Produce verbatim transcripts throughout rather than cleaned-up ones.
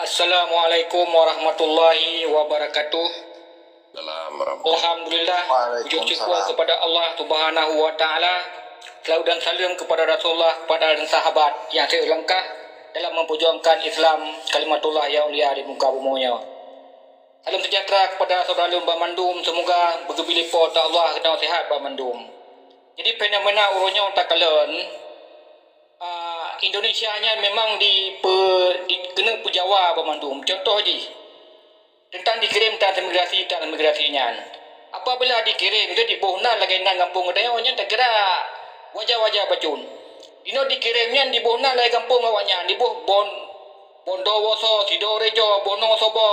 Assalamualaikum warahmatullahi wabarakatuh. Salam warahmatullahi. Alhamdulillah, puji syukur kepada Allah Subhanahu wa Taala. Selawat dan salam kepada Rasulullah, kepada dan sahabat yang seiring langkah dalam memperjuangkan Islam kalimatullah yang mulia di muka bumi nyoe. Salam sejahtera kepada saudara lôn banmandum, semoga beugeubri lé Po teu Allah keunoe sehat banmandum. Jadi fenomena uroe nyoe takalon, ah, Indonesia nyan memang dipe-, dikeuneuk peujawa banmandum. Contoh jih, teuntang dikirém transmigrasi, transmigrasi nyan. Apabila dikirém, jadi boh nan lagée nan gampông geutanyoe nyan takira wajar-wajar bacut. Dinoe dikirém nyan diboh nan lagée gampông awaknyan, diboh Bon-, Bondowoso, Sidorejo, Wonosobo.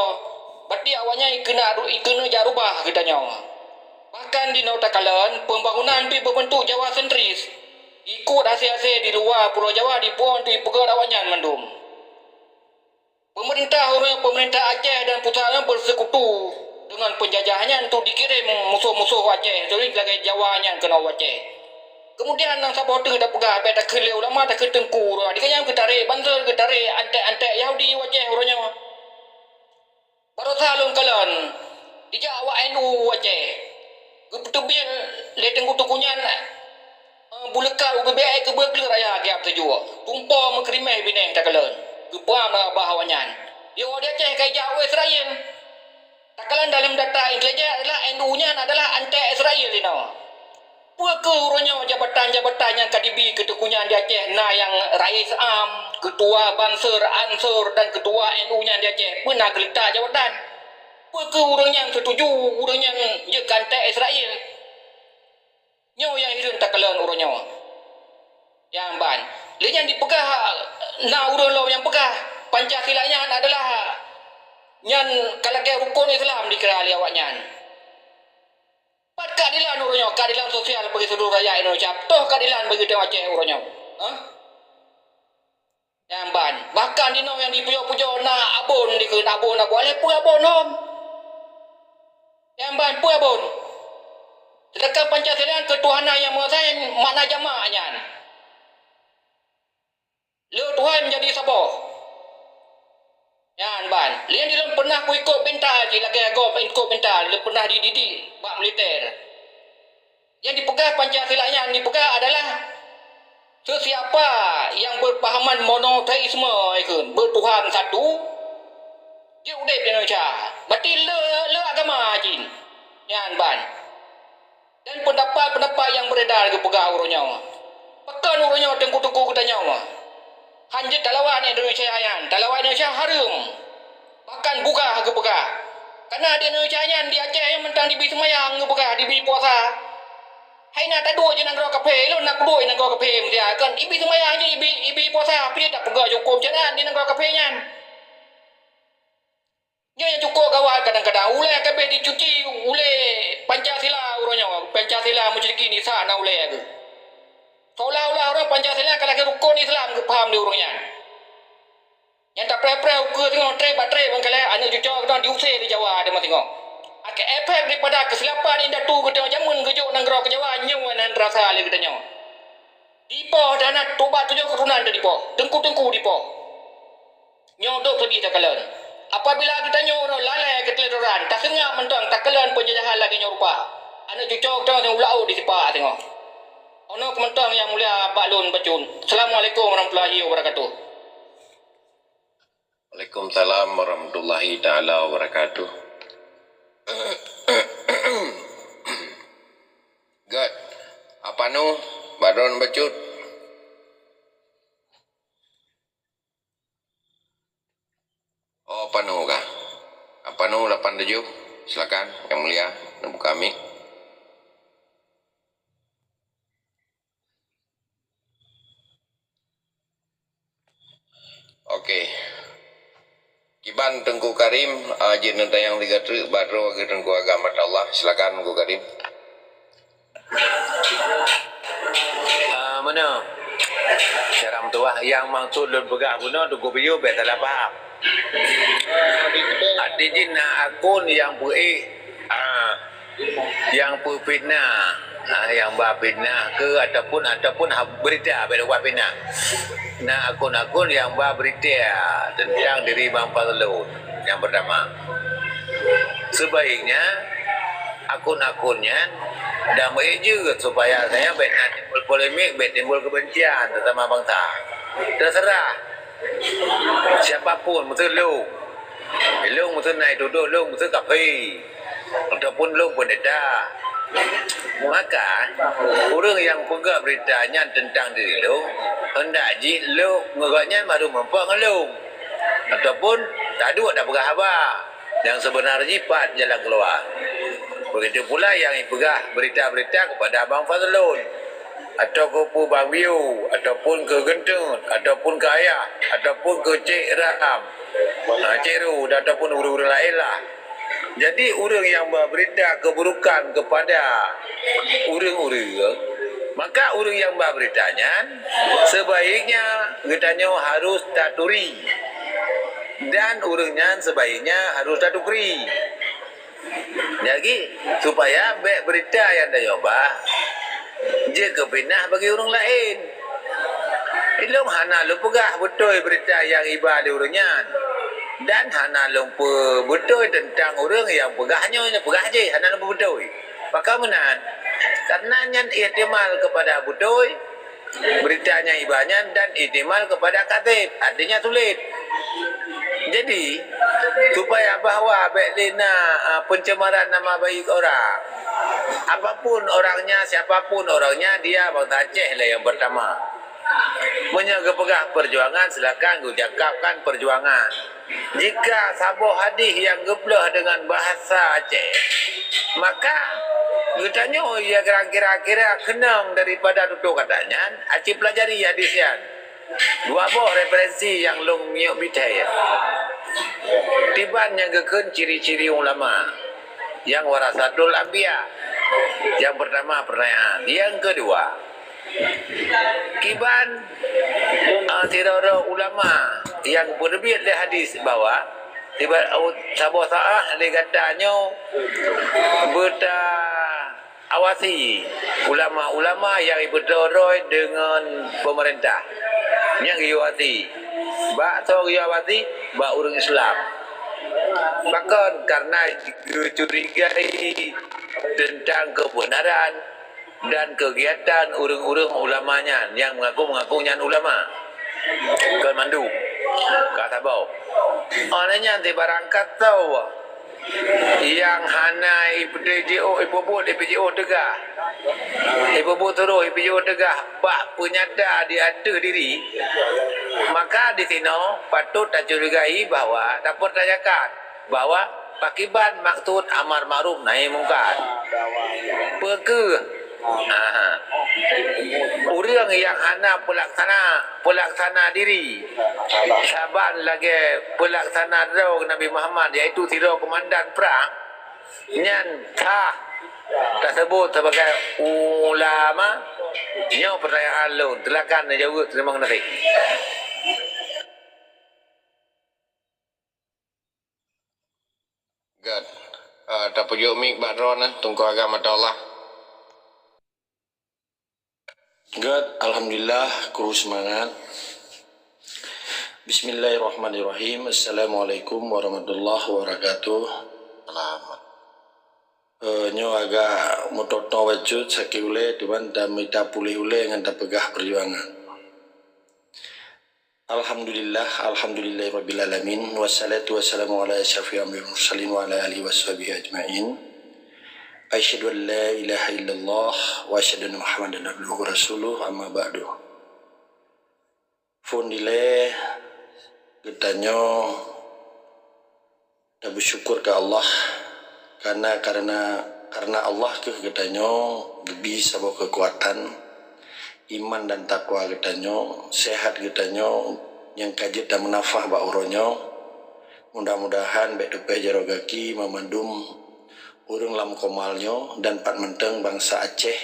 Berarti awaknyan ikeuneuk ru-, ikeuneuk jak rubah geutanyoe. Bahkan dinoe takalon, pembangunan pih berbentuk Jawa sentris. Ikut asai-asai di luwa Pulo Jawa dipuwoe untuk ipeugét awaknyan mandum. Pemerintah ureuëng pemerintah Aceh dan pusat nyan bersekutu dengan penjajah nyan untuk dikirém musoh-musoh Aceh, jadi lagée Jawa nyan keunoe u Aceh. Kemudian nyang saboh teuk tapeugah, bék takheun lé ulama, takheun teungku ureuëng. Dikeu nyan geutarek banser, geutarek anték-anték Yahudi u Aceh uroe nyoe. Baroesa lôn kalon, dijak awak N U u Aceh. Geupeuteubiet lé teungku-teungku nyan, eh, buleukah u B B I keubeue kleuet raya geujak teujuek. Tumpo meukeurimeh binéh takalon. Geupeuam lam babah awaknyan. Yoh di Aceh ka ijak u Israel. Takalon dalam data intelijen adalah N U nyan adalah antek Israel inoe. Peu kheueh uroe nyoe jabatan-jabatan nyang ka dibi keu teungku nyan di Aceh na nyang rais am, keutua Banser, Ansor dan keutua N U nyan di Aceh peue na geuleutak jabatan? Peu kheueh ureuëng nyan seutuju ureuëng nyan jeuet keu antek Israel? Nyoe nyang hireuen takalon uroe nyoe. Nyang ban. Lé nyan dipeugah, na ureuëng lom nyang peugah, Pancasila nyan adalah nyan ka lagée rukon Islam dikira lé awaknyan. Pat keadilan uroe nyoe, keadilan sosial bagi seluruh rakyat Indonesia? Toh keadilan bagi ureuëng Aceh uroe nyoe? Hah? Nyang ban, bahkan dinoe nyang dipujoe-pujoe na Abon dikheun Abon, Abon. Alah, peue Abon hom? Nyang ban, peue Abon? Sedangkan Pancasila keutuhanan nyang meuasai makna jamak nyan. Le Tuhan jadi saboh. Nyan ban. Lé nyan dilôn pernah kuikot pinta jih lagée gob ikot pinta, lôn pernah dididik bak militer. Nyang dipeugah Pancasila nyan dipeugah adalah sesiapa yang berpahaman monoteisme, ikheun, bertuhan satu, jeuet udeb di Indonesia. Berarti le, le agama jih. Nyan ban. Dan pendapat-pendapat nyang beredar geupeugah uroe nyoe. Pakon uroe nyoe teungku-teungku geutanyoe han jeuet talawan Indonesia nyan, talawan Indonesia hareuem, bahkan bugah geupeugah. Kareuna di Indonesia nyan, di Aceh nyan mantong dibi seumayang geupeugah, dibi puasa. Hai na taduek jih nanggroe kaphé, lôn na kuduek nanggroe kaphé meusia, kon ibi seumayang jih, ibi, ibi puasa, peue tapeugah jukôm cit nyan di nanggroe kaphé nyan. Nyoe nyang cukôp gawat kadang-kadang, ulée ka abéh dicuci ulée Pancasila uroe nyoe, Pancasila musyrikin Isa na ulée geuh. Seolah-olah ureuëng Pancasila ka lagée rukon Islam geupaham lé ureuëng nyan. Nyang tapreh-preh ukeue singoh treb bak treb nyang kalée aneuëk cucoe geutanyoe diusé di Jawa teuma singoh. Akhé efek daripada keusilapan indatu geutanyoe jameun geujok nanggroe keu Jawa nyoe nan teurasa lé geutanyoe. Dipoh dan na tobat tujoh keuturonan teuh dipoh, teungku-teungku dipoh. Nyoe dok seudeh takalon. Apabila geutanyoe uroe lalée keu teuledoran, taseungab mantong takalon peunjajahan lagée nyoe rupa. Aneuëk cucoe geutanyoe u laôt disipak singoh. Ono keumantong nyang mulia bak lôn bacut. Assalamualaikum warahmatullahi wabarakatuh. Waalaikumsalam warahmatullahi taala wabarakatuh. Gét. Apa nu? Badron bacut. Oh, apa nu kah? Apa nu lapan tujuh? Silakan, Yang Mulia, neubuka mic. Oke. Kiban Teungku Karim, ah, jeuet neutanyong tiga treuk bak droe geuh Teungku Agam Atallah. Silakan Teungku Karim. Ah, meunoe. Cara meutuwah nyang maksud lôn peugah bunoe Teungku Biyeu bék salah paham. Arti jih na akun nyang peuék, ah, nyang peufitnah, ah, nyang ba fitnah ke ataupun, ataupun ha-, berita bék luwah fitnah. Na akun-akun nyang ba beurita teuntang diri Bang Fazlon. Nyang peurtama, seubaiknya akun-akun nyan dan meuék jeuet supaya tanyoe bék na timbul polemik, bék timbul keubencian sesama bansa. Teuseurah siapa pun, meuseue lôn, lôn meuseue na jitudoh lôn meuseue kafé, ataupun lôn peundeta. Maka, ureuëng nyang peugah beurita nyan teuntang diri lôn, heundak jih lôn ngon gobnyan mandum meurumpok ngon lôn, ataupun taduek tapeugah haba nyang seubeuna jih pat jalan keuluwa. Begitu pula nyang jipeugah beurita-beurita keupada Bang Fazlon, atawa keu Bang Biu, ataupun keu Geunteut, ataupun keu Ayah, ataupun keu Cék Ram, ha, Cék Ru, ataupun ureuëng-ureuëng laén lah. Jadi, ureuëng nyang ba beurita keuburokan keupada ureuëng-ureuëng, maka ureuëng nyang ba beurita nyan seubaiknya geutanyoe harôh taturi, dan ureuëng nyan seubaiknya harôh tatukri. Jadi, supaya bék beurita nyang tanyoe ba jeuet keu fiteunah bagi ureuëng laén. Ilôn hana lôn peugah beutôi beurita nyang iba lé ureuëng nyan, dan hana lôn peubeutôi teuntang ureuëng nyang peugah nyoe, nyang peugah jih, hana lôn peubeutôi. Pakon meunan? Karena nyan ihtimal keupada beutôi, beurita nyang iba nyan dan ihtimal keupada kadzib, artinya sulet. Jadi, supaya bahwa bék lé na, a, pencemaran nama baik orang. Apapun orangnya, siapapun orangnya, dia bangsa Aceh lah yang pertama. Meunyoe geupeugah perjuangan, silakan geucakapkan perjuangan. Jika saboh hadis nyang geupeuleueh deungon bahasa Aceh, maka geutanyoe ya kira-kira keunong daripada tutoe kata nyan, aci pelajari hadis nyan. Dua boh referensi nyang lôn miyueb bithai. Kiban nyang geukheun ciri-ciri ulama nyang warasatul anbiya. Nyang pertama pertanyaan. Nyang kedua, kiban, ah, sidroe-droe ulama nyang peuteubiet lé hadis bahwa tiba, saboh saát lé gata nyoe beuta awasi ulama-ulama nyang jipeudroe-droe deungon peumeurintah. Nyang geuyue awasi. Bak soe geuyue awasi? Bak ureuëng Islam. Pakon? Karena geucurigai teuntang keubeunaran dan keugiatan ureuëng-ureuëng ulama nyan nyang meungaku-meungaku nyan ulama. Kon mandum. Ka saboh. Óh lheueh nyan sibarang kasoe nyang hana ipeujiôh, ipeubuet, ipeujiôh teugah. Ipeubuet suroh, ipeujiôh teugah bak peunyata di ateueh diri. Maka di sinoe patôt tacurigai bahwa, tapeurtanyakan bahwa pakiban maksud amar makruf nahi mungkar. Peu kheueh Aha. Ureuëng nyang hana peulaksana, peulaksana diri saban lagée peulaksana droe Nabi Muhammad, yaitu sidroe keumandan prang, nyan sah taseubut sebagai ulama? Nyoe peutanyaan lôn, silakan neujaweueb, teurimong kasih. Gét. Ah, tapeujok mik bak droeneuh, Teungku Agam atau Allah. Gét, alhamdulillah, kru seumangat. Bismillahirrahmanirrahim. Assalamualaikum warahmatullahi wabarakatuh. Selamat. Eh, nyoe agak meutoto bacut sakét ulée, teuma tamita puléh ulée ngon tapeugah peujuangan. Alhamdulillah, alhamdulillahirabbil alamin, wassalatu wassalamu ala asyrafil anbiya'i wal mursalin wa ala alihi washabihi ajmain. Asyhadu an la ilaha illallah wa asyhadu anna Muhammadan abduhu wa rasuluh, amma ba'du. Phon dilée geutanyoe Tabeusyukur keu Allah, karena, karena, karena Allah kheueh geutanyoe geubri saboh keukuatan, iman dan takwa geutanyoe, seuhat geutanyoe nyang ka jeuet dan meunafah bak uroe nyoe. Mudah-mudahan bék teupéh jaroe gaki banmandum ureuëng lam komal nyoe dan pat mantong bansa Aceh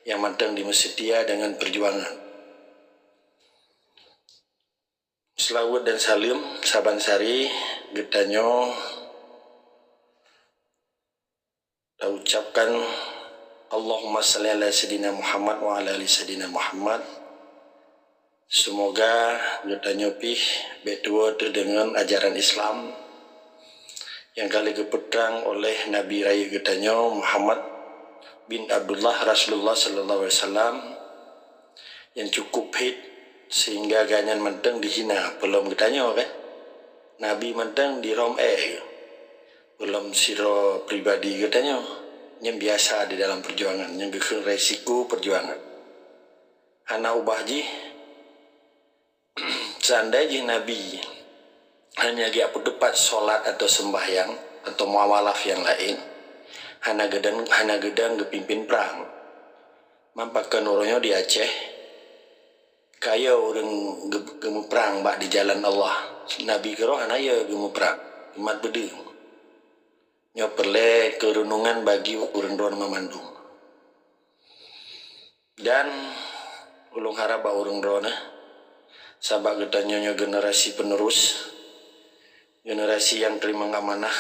nyang mantong jimeuseutia deungon peujuangan. Seulaweuet dan saleuem saban sari geutanyoe taucapkan, Allahumma shalli ala Sayyidina Muhammad wa ala ali Sayyidina Muhammad. Seumoga geutanyoe pih bèk tuwoe teuh deungon ajaran Islam nyang ka lheueh geupeutrang oleh Nabi Rayeuk geutanyoe Muhammad bin Abdullah, Rasulullah sallallahu alaihi wasallam, nyang cukup phét sehingga gobnyan mantong dihina, peulom geutanyoe kan. Nabi mantong dirhom èk, peulom sidroe pribadi geutanyoe. Nyan biasa di dalam peujuangan, nyan geukheun resiko peujuangan. Hana ubah jih, seandai jih Nabi hana geujak peuteupat solat atau seumbahyang atau muamalah nyang laén, hana geudang, hana geudang geupimpin prang. Man pakon uroe nyoe di Aceh, ka yo ureueng geu-, geumeuprang bak di jalan Allah. Nabi keudroe hana yo geumeuprang, umat peudeueng. Nyoe peureulèe keureunungan bagi ureueng droeneuh mandum. Dan ulôn harab bak ureueng droeneuh, sabab geutanyoe nyoe generasi penerus, generasi nyang teurimong amanah,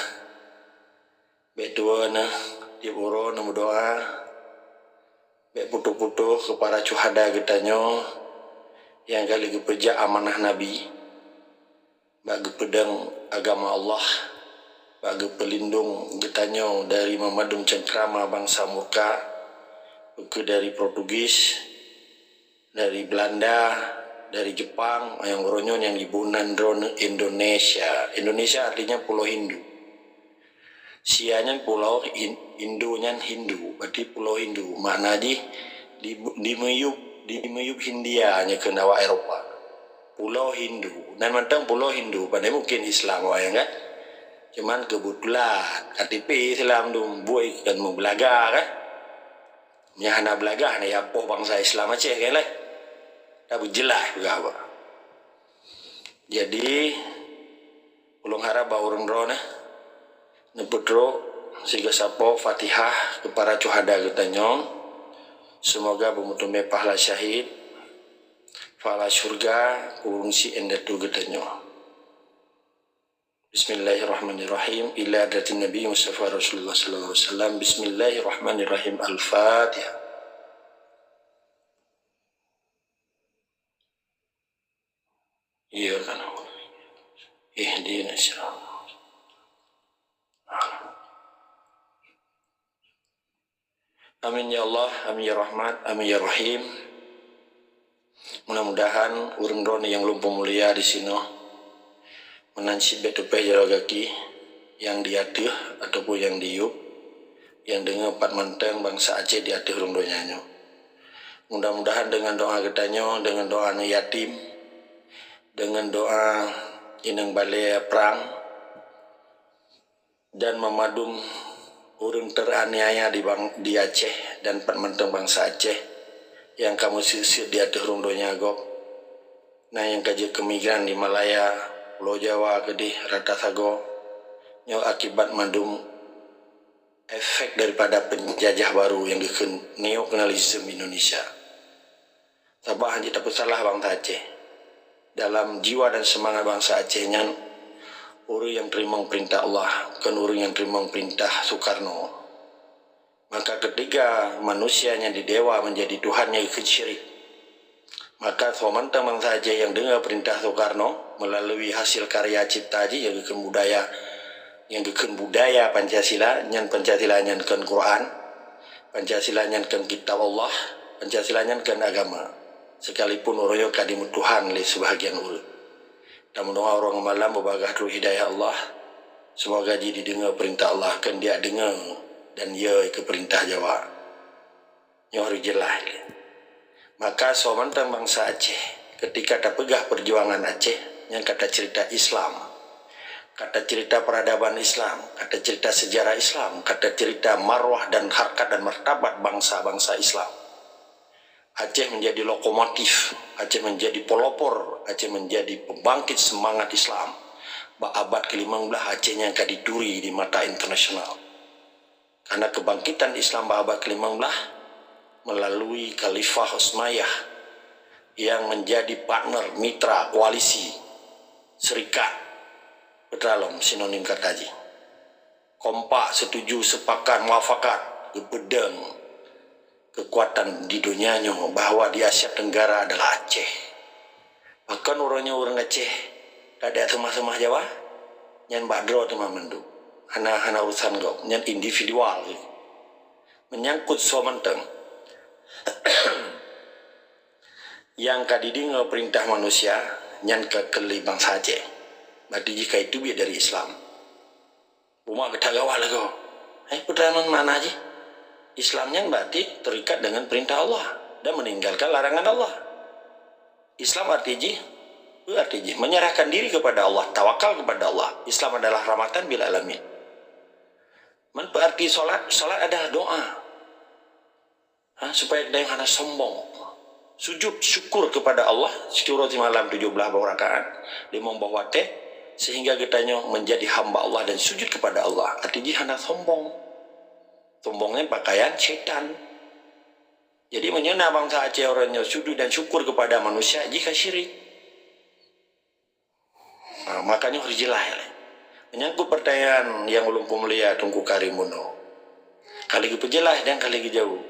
bèk tuwoe neuh tiep uroe neumeudoa, bèk putôh-putôh keu para syuhada geutanyoe nyang ka lheueh geupeujak amanah Nabi bak geupeudong agama Allah, bak geupeulindong geutanyoe dari meumandum cengkrama bansa murka, ukeue dari Portugis, dari Belanda, dari Jepang, nyang uroe nyoe nyang iboh nan droeneuh Indonesia. Indonesia artinya Pulo Hindu. Sia nyan pulo, In-, Indo nyan Hindu, berarti Pulo Hindu. Makna jih di, di miyueb, di miyueb Hindia nyan kheun awak Eropa. Pulo Hindu. Nan mantong Pulo Hindu, padahai mungken Islam awak nyan kan. Cuman keubeutulan K T P Islam tu buet kan meubelaga kan. Nyang hana beulagah na ya poh bansa Islam Aceh kan leh. Ka beujeulaih peugah bah. Jadi, ulôn harab bak ureueng droeneuh neupeutrok sigoe sapo Fatihah keu para syuhada geutanyoe. Seumoga beumeuteumé pahala syahid, pahala syurga keu ureueng si indatu geutanyoe. Bismillahirrahmanirrahim. Ila hadratin Nabi Mustafa Rasulullah sallallahu alaihi wasallam. Bismillahirrahmanirrahim. Al-Fatihah. Iyyaka na'budu wa iyyaka nasta'in. Ihdinas siratal mustaqim. Amin ya Allah, amin ya Rahmat, amin ya Rahim. Mudah-mudahan ureueng droeneuh nyang lôn peumulia di sinoe, meunan cit bèk teupèh jaroe gaki nyang di ateueh ataupun nyang di yueb, nyang deungoe pat mantong bansa Aceh di ateueh rhueng donya nyoe. Mudah-mudahan deungon doa geutanyoe, deungon doa aneuk yatim, deungon doa inong balè prang, dan meumandum ureueng teraniaya di bang-, di Aceh dan pat mantong bansa Aceh nyang ka meuseuet-seuet di ateueh rhueng donya gob, na nyang ka jeuet keu migran di Malaya, Pulo Jawa keudeh rata sagoe, nyoe akibat mandum efek daripada penjajah baru nyang geukheun neokolonialisme Indonesia. Sabab hana jeuet tapeusalah bansa Aceh. Dalam jiwa dan seumangat bansa Aceh nyan, ureueng nyang teurimong peurintah Allah, kon ureueng nyang teurimong peurintah Soekarno. Maka ketika manusia nyang didewa menjadi Tuhan nyang geukheun syirik, maka soe mantong bansa Aceh nyang deungoe peurintah Soekarno meulalu hasil karya cipta jih nyang geukheun budaya, nyang geukheun budaya Pancasila, nyan Pancasila nyan kon Quran, Pancasila nyan kon kitab Allah, Pancasila nyan kon agama. Sekalipun uroe nyoe ka dimeutuhan lé seubahagian ureueng. Tameudoa uroe ngon malam beubagaih trok hidayah Allah, seumoga jih dideungoe peurintah Allah, kon dijak deungoe dan yo keu peurintah Jawa. Nyoe harôh jeulaih lé. Maka soe mantong bansa Aceh, ketika tapeugah peujuangan Aceh, nyan ka taceurita Islam, ka taceurita peuradaban Islam, ka taceurita seujarah Islam, ka taceurita marwah dan harkat dan martabat bansa-bansa Islam. Aceh menjadi lokomotif, Aceh menjadi pelopor, Aceh menjadi pembangkit semangat Islam. Bak abad kelimong blah Aceh nyan ka dituri di mata internasional. Karena kebangkitan Islam bak abad kelimong blah melalui Khalifah Utsmaniyah yang menjadi partner, mitra, koalisi, serikat, peue teuma lom sinonim kata jih. Kompak, setuju, sepakat, muafakat, geupeudong kekuatan di dunia nyoe bahwa di Asia Tenggara adalah Aceh. Pakon uroe nyoe ureuëng Aceh ka seumah-seumah Jawa, nyan bak droe teuma mandum. Hana, hana urusan gob, nyan individual. Menyangkut soe mantong nyang ka dideungoe peurintah manusia, nyan ka keuh lé bansa Aceh. Berarti jih ka jiteubiet dari Islam. Umat geutanyoe awai lagoe. Eh, peue teuma makna jih? Islam nyan berarti terikat dengan perintah Allah dan meninggalkan larangan Allah. Islam arti jih, peue arti jih? Menyerahkan diri kepada Allah, tawakal kepada Allah. Islam adalah rahmatan bil alamin. Man peue arti salat? Salat adalah doa. Ha, supaya geutanyoe hana sombong. Sujud syukur kepada Allah, sikureueng simalam tujoh blaih boh rakaat, limong boh watée, sehingga geutanyoe menjadi hamba Allah dan sujud kepada Allah. Arti jih hana sombong. Sombong nyan pakaian syaitan. Jadi, meunyoe na bansa Aceh uroe nyoe sujud dan syukur kepada manusia, jih ka syirik. Ha, makanya harus jelas. Menyangkut pertanyaan nyang ulôn peumulia Teungku Karim bunoe, ka lheueh geupeujeulaih dan ka lheueh geujaweueb.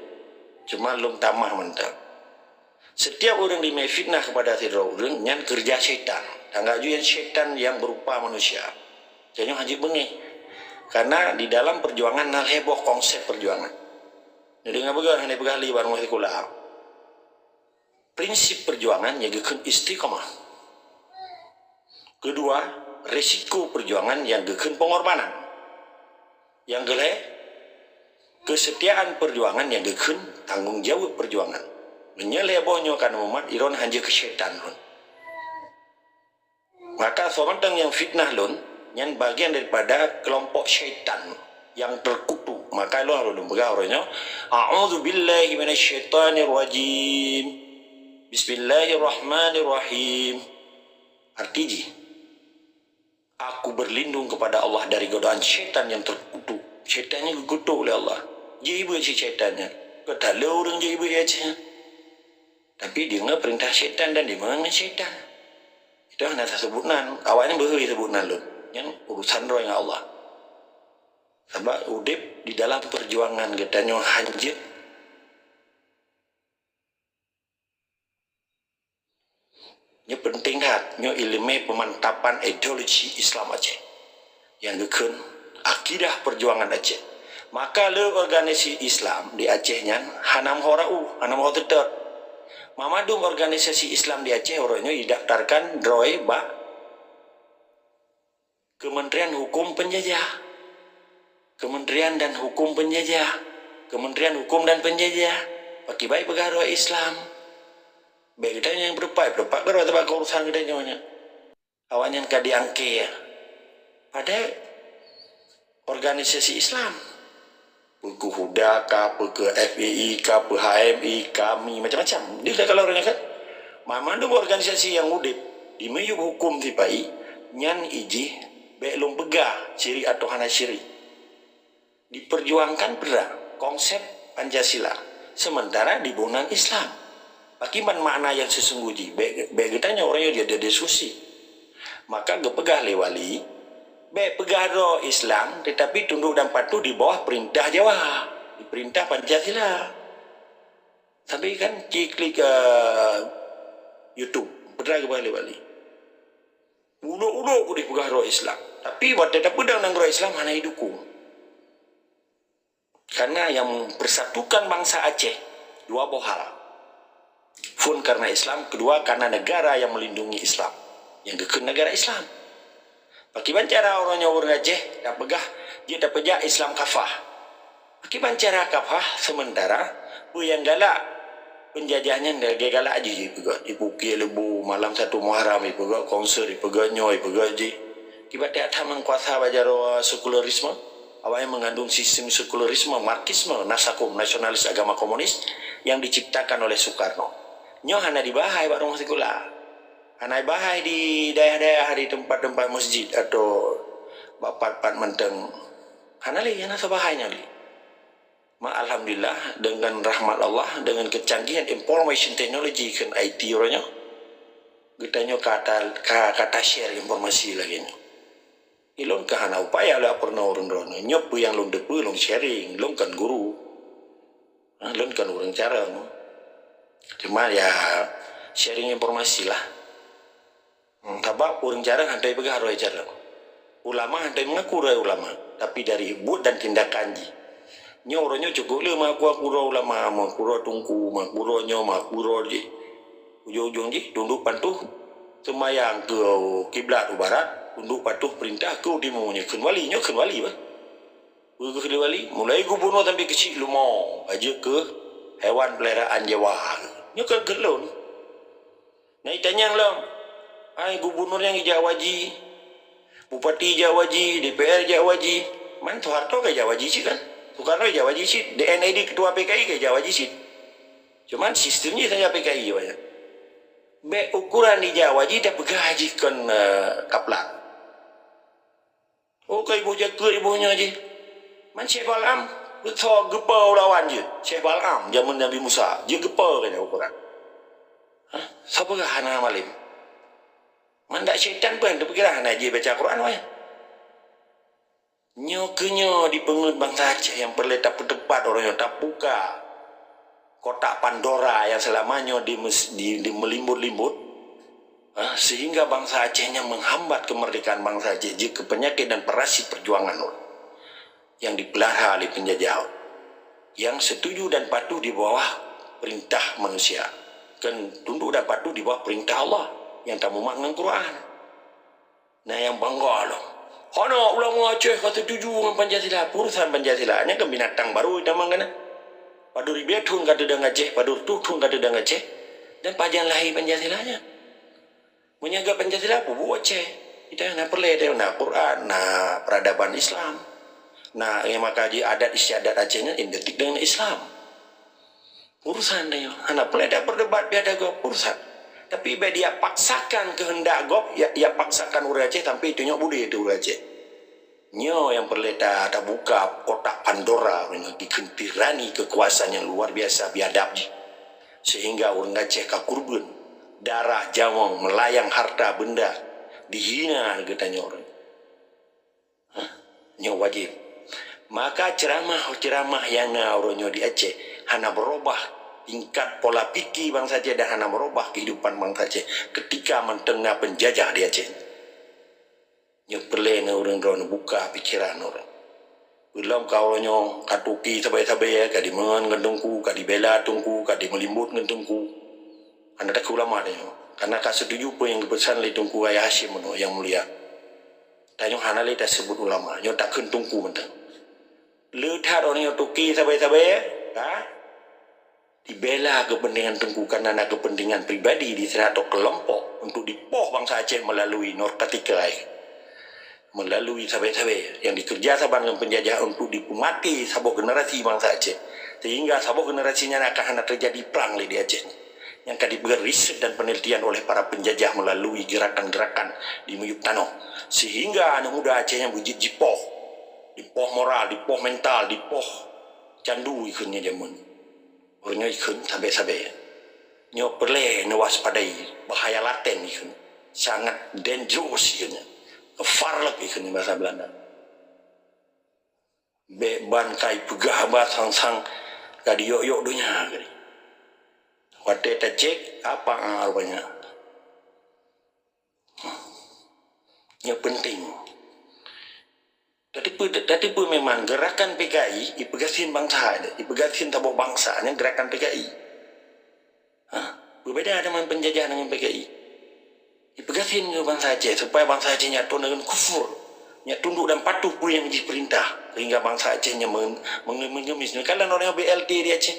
Cuma lôn tamah mantong. Setiap ureuëng jimé fitnah kepada sidroe ureuëng, nyan keureuja syaitan. Tangga ju nyan syaitan nyang berupa manusia. Tanyoe hana jeuet beungéh. Karena di dalam perjuangan na lhée boh konsep perjuangan. Neudeungoe beugah hana peugah lé barang sikula. Prinsip perjuangan nyang geukheun istiqamah. Kedua, risiko perjuangan nyang geukheun pengorbanan. Nyang keulhée, kesetiaan perjuangan nyang geukheun tanggung jaweueb perjuangan. Meunyoe lhée boh nyoe ka na mumat, droen hanjeuet keu syaitan lôn. Maka soe mantong nyang fitnah lôn, nyan bagian daripada kelompok syaitan nyang terkutuk. Maka lôn harôh lôn peugah uroe nyoe, "A'udzubillahi minasyaitonirrajim. Bismillahirrahmanirrahim." Arti jih, aku berlindung kepada Allah dari godaan syaitan yang terkutuk. Syaitan nyan geukutuk lé Allah. Jih ibeut si syaitan nyan. Ka talé ureuëng jih ibeut ya ceh. Tapi deungoe peurintah syaitan dan dimengang syaitan. Itu hana taseubut nan. Awaknyan beuhe seubut nan lôn. Nyan urusan droe ngon Allah. Sabab udeb di dalam perjuangan geutanyoe hanjeuet. Nyoe penting that, nyoe iéleumé peumantapan ideologi Islam Aceh nyang geukheun akidah perjuangan Aceh. Maka le organisasi Islam di Aceh nyan hana meuho raôh, hana meuho teutôt. Mamandum organisasi Islam di Aceh uroe nyoe didaftarkan droe bak Kementerian Hukum Penjajah. Kementerian dan Hukum Penjajah. Kementerian Hukum dan Penjajah. Pakibai peugah droe Islam. Bék geutanyoe nyang peurupat, peurupat keudroe teuh bak urusan geutanyoe nyan. Awaknyan ka diangke. Padahai organisasi Islam. Peu keu HUDA ka, peu keu F A I ka, peu H M I, kami, macam-macam. Di ka kalau ureuëng kan? Mamandum organisasi nyang udeb di miyueb hukum sipa-i, nyan ijih bék lôn peugah syirik atawa hana syirik. Diperjuangkan peue konsep Pancasila, sementara diboh nan Islam. Pakriban makna nyang seusunggoh jih? Bék, bék geutanyoe ureuëng nyoe jadi diskusi. Maka geupeugah lé wali, bék peugah droe Islam, tetapi tunduk dan patuh di bawah perintah Jawa, di perintah Pancasila. Tapi kan, ci klik, eh, YouTube, peue geupeugah lé wali. Ulok-ulok udeb peugah droe Islam. Tapi watée tapeudong nanggroe Islam hana jidukung. Karena yang mempersatukan bangsa Aceh dua boh hal. Phon karena Islam, kedua karena negara yang melindungi Islam. Nyang geukheun negara Islam. Pakriban cara uroe nyoe ureuëng Aceh tapeugah jeuet tapeujak Islam kafah. Pakriban cara kafah, sementara peue nyang galak penjajah nyan lagée galak jih jipeugah, jipukék leubu, malam satu Muharram jipeugah, konser jipeugah, nyoe jipeugah jih. Kiban that-that meukuasa bak jaroe sekularisme, awaknyan mengandung sistem sekularisme, Marxisme, Nasakom, nasionalis agama komunis yang diciptakan oleh Soekarno. Nyoe hana dibahai bak rumoh sikula. Hana dibahai di dayah-dayah, di teumpat-teumpat masjid atau bak pat-pat mantong. Hana lé, hana teubahainyan lé. Ma, alhamdulillah, dengan rahmat Allah, dengan kecanggihan information technology kheun I T uroe nyoe, geutanyoe ka ta-, ka, ka ta-share informasi lagée nyoe. Ilôn ka hana upaya lé peurunoe ureuëng droeneuh. Nyoe peue nyang lôn teupeue, lôn sharing, lôn kon guru. Ha, lôn kon ureuëng carông. Cuma ya, sharing informasi lah. Hmm, sabab ureuëng carông hana peugah droe carông. Ulama hana mengaku droe ulama, tapi dari buet dan tindakan jih. Nyoe uroe nyoe cukup le mengaku-aku droe ulama, mengaku droe teungku, mengaku droe nyoe, mengaku droe jih. Ujong-ujong jih tunduk patuh seumayang keu kiblat u barat, tunduk patuh peurintah keu u timu, nyoe kheun wali, nyoe kheun wali bah. Peue kheun wali, mulai gubunur sampai keuchik leumo, ka jeuet keu hewan peliharaan Jawa. Nyoe kheun keu lôn. Na itanyong lom, hai gubunur nyang ijak u haji, bupati ijak u haji, D P R ijak u haji, man Soeharto ka ijak u haji cit kan? Soekarno ijak u haji cit, D N A D ketua P K I ka ijak u haji cit. Cuman sistem jih saja P K I awaknyan. Bék ukuran ijak u haji tapeugah jih kon, eh, kaplat. Oh, ka iboh jakeuet iboh nyoe jih. Man Syekh Bal'am, soe geupeue ulawan jih? Syekh Bal'am, jameun Nabi Musa, jeuet geupeue keu nyoe ukuran. Hah? Soe peugah hana malem? Man dak syaitan pun teupikiran hana jih baca Quran wai. Nyoe keu nyoe dipeungeut bansa Aceh nyang peureulée tapeuteupat uroe nyoe tabuka kotak Pandora nyang seulama nyoe di, di, di meulimbot-limbot, ah, sehingga bansa Aceh nyan menghambat kemerdekaan bansa Aceh jeuet keu penyakit dan parasit perjuangan ureuëng nyang dipeulara lé peunjajah, nyang setuju dan patuh di bawah perintah manusia, kon tunduk dan patuh di bawah perintah Allah nyang tamumat ngon Quran. Na nyang bangga lom. Hana ulama Aceh ka setuju ngon Pancasila. Urusan Pancasila nyan kan binatang baru itamong keunan. Padub ribée thon ka teudong Aceh, padub reutôh thon ka teudong Aceh, dan pajan lahé Pancasila nyan. Meunyoe gét Pancasila, peue buet Aceh? Kita na peureulée teuh na Quran, na peradaban Islam, na nyang maka jih adat istiadat Aceh nyan identik dengan Islam. Urusan tanyoe. Hana peureulée taperdebat biada gob urusan. Tapi bék dia paksakan keuheundak gob, ya, ya paksakan ureuëng Aceh sampai tunyok budé teuh ureuëng Aceh. Nyoe nyang peureulée ta, tabuka kotak Pandora nyoe dikheun tirani keukuasaan nyang luar biasa biadab jih. Sehingga ureuëng Aceh ka kurban, darah jawong, meulayang harta benda, dihina geutanyoe ureuëng. Hah? Nyoe wajéb. Maka ceuramah-ceuramah nyang na uroe nyoe di Aceh hana beurubah tingkat pola pike bansa Aceh dan hana beurubah keuhidupan bansa Aceh keutika mantong na peunjajah di Aceh. Nyoe peureulée na ureuëng droe neubuka pikeran ureuëng. Peulom ka uroe nyoe ka tuki sabe-sabe, ka dimeungon ngon teungku, ka dibela teungku, ka dimeulimbot ngon teungku. Hana takheun ulama tanyoe. Karena ka setuju peue nyang geupeusan lé Teungku Yahya Hasyim meunoe nyang mulia. Tanyoe hana lé taseubut ulama, nyoe takheun teungku mantong. Le that uroe nyoe tuki sabe-sabe, ha? Dibela keupeuntengan teungku karena na keupeuntengan pribadi di sinan atau keulompok untuk dipoh bansa Aceh melalui narkotika, eh, melalui sabe-sabe nyang dikeureuja saban ngon peunjajah untuk dipeumaté saboh generasi bansa Aceh, sehingga saboh generasi nyan akan hana teujadi prang lé di Aceh. Nyang ka dipeugét riset dan peunelitian oleh para peunjajah melalui geurakan-geurakan di miyueb tanoh, sehingga aneuk muda Aceh nyan beujeuet jipoh, dipoh moral, dipoh mental, dipoh candu ikheun nyan jameun. Uroe nyoe ikheun sabe-sabe. Nyoe peureulée neuwaspadai, bahaya laten ikheun. Sangat dangerous ikheun nyan. Gevaarlijk ikheun nyan basa Beulanda. Bék ban ka ipeugah haba sang-sang ka diyok-yok donya geuh. Watée tacék, apa rupanya? Nyang penting. Tateupeue, tateupeue memang geurakan P K I ipeugasien bansa, ipeugasien saboh bansa nyan geurakan P K I. Ha? Beubeda dengan penjajah dengan P K I. Ipeugasien keu bansa Aceh supaya bansa Aceh nyan tundok dan patuh peue nyang jipeurintah sehingga bansa Aceh nyan meng-, menge-, mengemis. Neukalon ureuëng B L T di Aceh.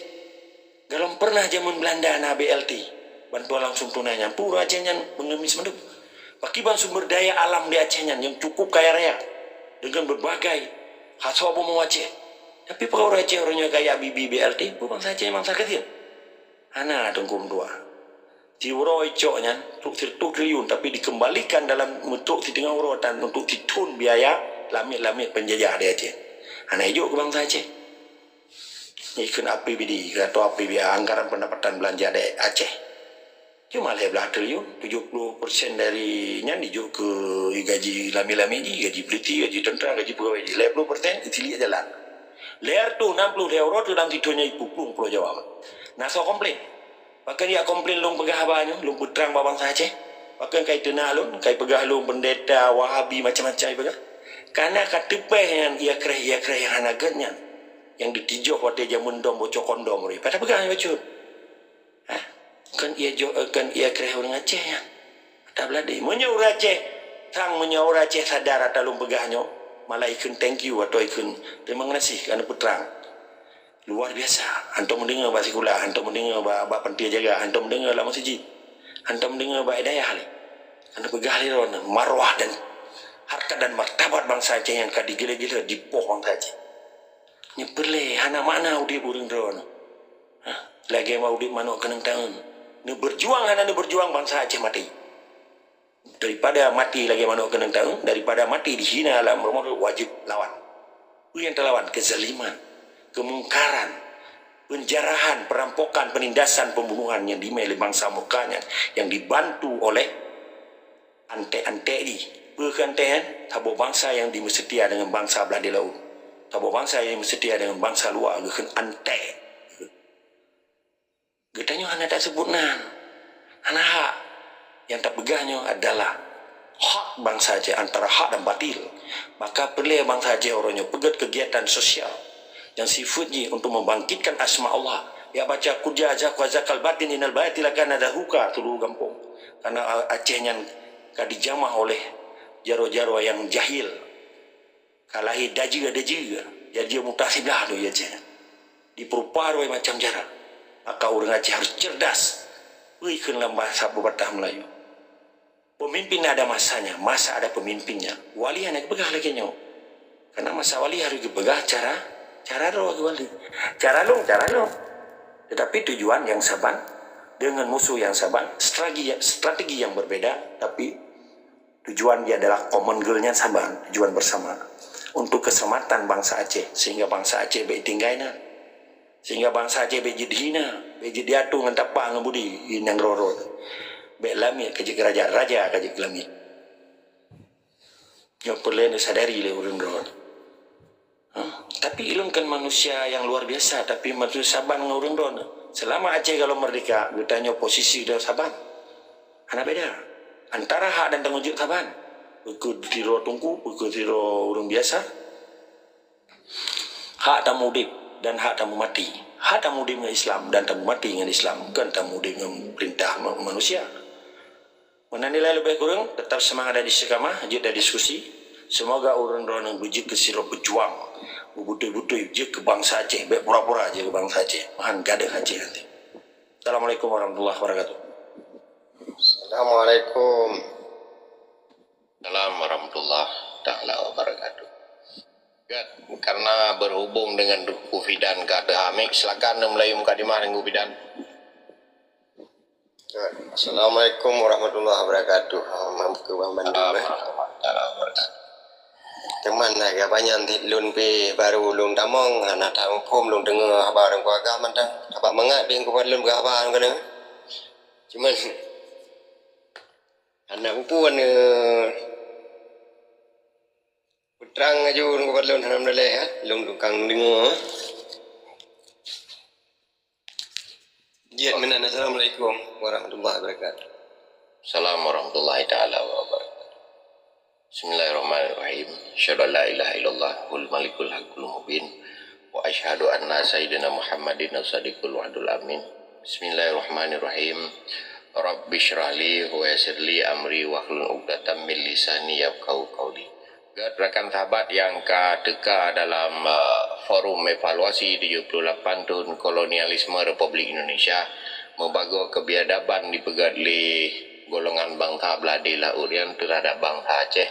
Galom pernah jameun Beulanda na B L T, bantuan langsung tunai nyan, peue ureuëng Aceh nyan meungemis mandum. Pakriban sumber daya alam di Aceh nyan nyang cukup kaya raya deungon berbagai hasoe bumoe Aceh. Tapi peue ureuëng Aceh uroe nyoe kaya bibi B L T, peue bansa Aceh bansa gasien? Hana teungku meutuah. Siuroe icok nyan trok sireutoh triliun, tapi dikembalikan dalam meutrok siteungoh uroe tan untuk sithon biaya lamiet-lamiet penjajah di Aceh. Hana ijok keu bansa Aceh. Ikheun A P B D atau A P B A, anggaran pendapatan belanja daerah Aceh. Cuma lhèe blaih triliun, tujuh puluh persen dari nyan ijok keu gaji lamiet-lamiet jih, gaji polisi, gaji tentera, gaji pegawai jih. Lhèe puluh persen isilik jalan. Lhèe reutôh nam ploh lhèe uroe dalam sithon nyan ipuplueng Pulo Jawa. Na soe komplain? Pakon jak komplain lôn peugah haba nyoe, lôn peutrang bak bansa Aceh? Pakon kai teuna lôn, kai peugah lôn pendeta Wahabi macam-macam ipeugah. Karena ka teupeh nyan ia kreh-ia kreh nyang hana gét nyan. Nyang ditijok watée jameun dom bocor kondom rih. Pada peugah nyan bacut. Hah? Kon ia jok, kon ia kreh ureuëng Aceh nyan. Ata beulade. Meunyoe ureuëng Aceh, sang meunyoe ureuëng Aceh sadar ata lôn peugah nyoe, malah ikheun thank you atau ikheun terima kasih kerana peutrang. Luar biasa. Hantom deungoe bak sikula, hantom deungoe bak, bak panti jaga, hantom deungoe lam meuseujid, hantom deungoe bak dayah lé. Hana peugah lé droeneuh marwah dan harkat dan martabat bansa Aceh nyang ka digile-gile dipoh bansa Aceh. Nyoe peureulée hana makna udeb ureuëng droeneuh. Hah? Lagée ma udeb manok keunong taun. Neubeurjuang hana neubeurjuang bansa Aceh maté. Daripada mati lagée manok keunong taun, daripada mati dihina lam rumoh wajéb lawan. Peue nyang talawan? Kezaliman, kemungkaran, penjarahan, perampokan, penindasan, pembunuhan nyang dimé lé bansa murka nyan, nyang dibantu oleh antek-antek di. Peue keu antek nyan? Saboh bansa nyang dimeuseutia deungon bansa blah di laôt. Saboh bansa nyang dimeuseutia deungon bansa luwa geukheun antek. Geutanyoe hana taseubut nan. Hana hak. Nyang tapeugah nyoe adalah hak bansa Aceh, antara hak dan batil. Maka peureulée bansa Aceh uroe nyoe peugét keugiatan sosial nyang sifeuet jih untuk membangkitkan asma Allah. Ya baca, "Qul jaa zahq wa zahaqal batil, innal batila kana zahuqa," seuluruh gampông. Karena Aceh nyan ka dijamah oleh jaroe-jaroe nyang jahil. Ka lahé dajeue-dajeue, dajeue mutah siblah tu ya Aceh. Dipeurupa roi macam jarak. Maka ureuëng Aceh harus cerdas. Peue kheun lam bahasa peubatah Melayu. Pemimpin ada masanya, masa ada pemimpinnya. Wali hana geupeugah lagée nyoe. Karena masa wali harus geupeugah cara, cara droe wali. Cara lôn, cara lôn. Tetapi tujuan yang saban, dengan musuh yang saban, strategi, strategi yang berbeda, tapi tujuan dia adalah common goal-nya saban, tujuan bersama. Untuk keselamatan bansa Aceh, sehingga bansa Aceh bék tinggai na. Sehingga bansa Aceh bék jeuet hina, bék jeuet diatu ngon tapa ngon budi, nyang rot-rot. Bék lamiet ka jeuet keu raja, raja ka jeuet keu lamiet. Nyoe peureulée neusadari lé ureuëng droe. Hah? Tapi ulôn kan manusia nyang luar biasa, tapi manusia saban ngon ureuëng droe. Selama Aceh gohlom merdeka, geutanyoe posisi droe saban. Hana beda. Antara hak dan tanggong jaweueb saban. Peue keu sidroe teungku, peue keu sidroe ureuëng biasa. Hak tameudeb dan hak tameumati. Hak tameudeb ngon Islam dan tameumati ngon Islam, bukan tameudeb ngon peurintah ma-, manusia. Meunan nilai leubeh kureueng, teutap seumangat dan istiqamah, jeuet dan diskusi. Seumoga ureuëng droeneuh beujeuet keu sidroe peujuang, beubutôi-butôi jeuet keu bansa Aceh, bék pura-pura jeuet keu bansa Aceh. Meuhan gadôh Aceh até. Assalamualaikum warahmatullahi wabarakatuh. Assalamualaikum. Salam warahmatullahi taala wabarakatuh. Gét, karena berhubung dengan Teungku Fidan ka teuhamik, silakan neumulai mukadimah Teungku Fidan. Assalamualaikum warahmatullahi wabarakatuh. Ah, maaf ke Bang Bandung, eh. Warahmatullahi taala wabarakatuh. Teuma lagée apa nyan, lôn pih baru lôn tamong, hana tahuköm, lôn deungoe haba ureuëng keuluwarga mantong. Haba mangat pih Teungku Fadlon beuhaba keunoe. Cuman hana peue-peue, eh, peutrang laju Teungku Fadlon, alhamdulillah, ya. Lôn tukang deungoe. Jeuet meunan. Assalamualaikum warahmatullahi wabarakatuh. Salam warahmatullahi taala wabarakatuh. Bismillahirrahmanirrahim. Asyhadu an la ilaha illallah wal malikul haqqul mubin. Wa asyhadu anna sayyidina Muhammadin as-sadiqul wa'dul amin. Bismillahirrahmanirrahim. Rabbi syrahli wa yassirli amri wahlul uqdatam min lisani yafqahu qauli. Gét rakan sahabat nyang ka teuka dalam, eh, forum evaluasi tujuh puluh lapan thon kolonialisme Republik Indonesia, meubagoe keubiadaban dipeugét lé golongan bansa blah di laôt nyan teuhadap bansa Aceh,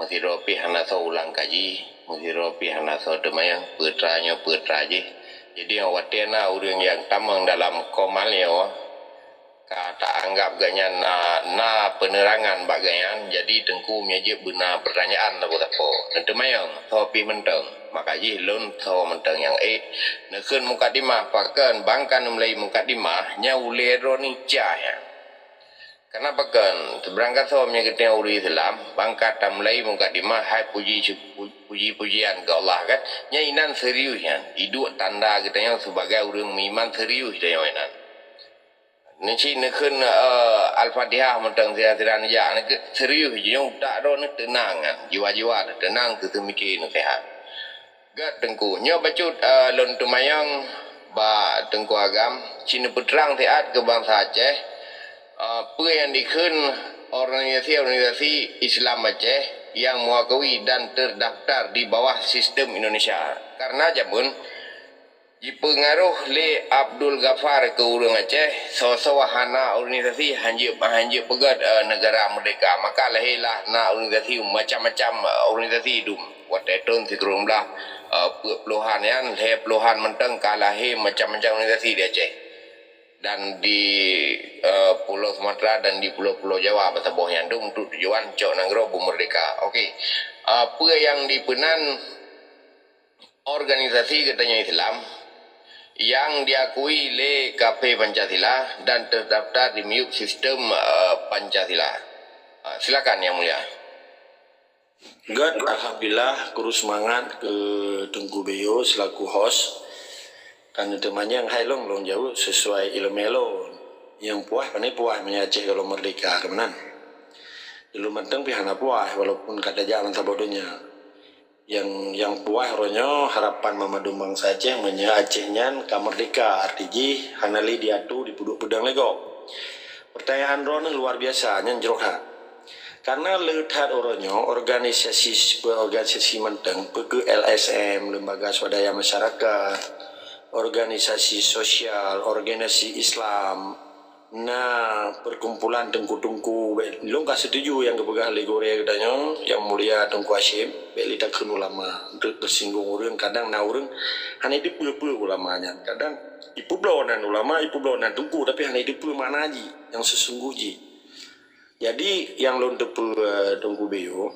meusidroe pih hana soe ulang kaji, meusidroe pih hana soe teumayang, peutra nyoe peutra jih. Jadi, watée na ureuëng nyang tamong dalam koma nyoe, ka taanggab geuhnyan na, na peuneurangan bak geuhnyan, jadi Teungku meunyoe jeuet beuna peurtanyaan sapeue-sapeue. Neuteumayang, soe pih mantong. Maka jih lôn soe mantong nyang ék neukheun mukadimah, pakon bang ka neumulai mukadimah, nyan ulée droeneuh cah nyan. Kenapa kon? Seubeurangkat soe meunyoe geutanyoe ureuëng Islam, bang ka tamulai mukadimah hai puji, puji-pujian keu Allah kan, nyan inan serius nyan. Iduek tanda geutanyoe sibagai ureuëng meuiman serius tanyoe inan. Neucit neukheun, eh, Al-Fatihah mantong sira-sira neujak. Neukheun serius, nyoe utak droeneuh teunang, jiwa-jiwa neuh teunang, teuteumike neuseuhat. Gét Teungku, nyoe bacut, eh, lôn teumanyong bak Teungku Agam, ci neupeutrang siat keu bansa Aceh, eh, peue nyang dikheun organisasi-organisasi Islam Aceh nyang meuakui dan terdaftar di bawah sistem Indonesia. Karena jameun jipeungaroh lé Abdul Ghaffar keu ureuëng Aceh, soe-soe hana organisasi hanjeuet, hanjeuet peugét, eh, neugara meurdehka. Maka lahé lah na organisasi macam-macam, eh, organisasi dum. Watée thon sikureueng blaih, eh, peuet plohan nyan, lhée plohan mantong ka lahé macam-macam organisasi di Aceh dan di, eh, Pulo Sumatera dan di pulo-pulo Jawa, bak saboh nyan dum untuk tujuan cok nanggroe beumeurdehka. Oke. Eh, peue nyang dipeunan organisasi geutanyoe Islam nyang diakui lé K P Pancasila dan terdaftar di miyueb sistem, eh, Pancasila? Eh, silakan, Yang Mulia. Gét, alhamdulillah, kuru seumangat keu Teungku Beyo selaku host. Kan teumanyong hai lôn, lôn jaweueb sesuai iéleumé lôn. Nyang puas, pane puas meunyoe Aceh gohlom meurdehka keuh meunan. Di lôn mantong pih hana puas, walaupun ka tajak lam saboh donya. Nyang, nyang puas uroe nyoe harapan banmandum bansa Aceh meunyoe Aceh nyan ka meurdehka, arti jih hana lé diatu dipeuduek peudong lé gob. Pertanyaan droeneuh luar biasa, nyan jroh that. Karena le that uroe nyoe organisasi, organisasi mantong, peue keuh L S M, Lembaga Swadaya Masyarakat, organisasi sosial, organisasi Islam, na perkumpulan teungku-teungku, bék lôn ka setuju nyang geupeugah lé gurée geutanyoe, Yang Mulia Teungku Hasyim, bék lé takheun ulama. Untuk teusinggung ureuëng, kadang na ureuëng hana jiteupeue peue ulama nyan. Kadang jipeubloe nan ulama, jipeubloe nan teungku, tapi hana jiteupeue makna jih nyang seusungguh jih. Jadi, nyang lôn teupeue, eh, Teungku Beyo,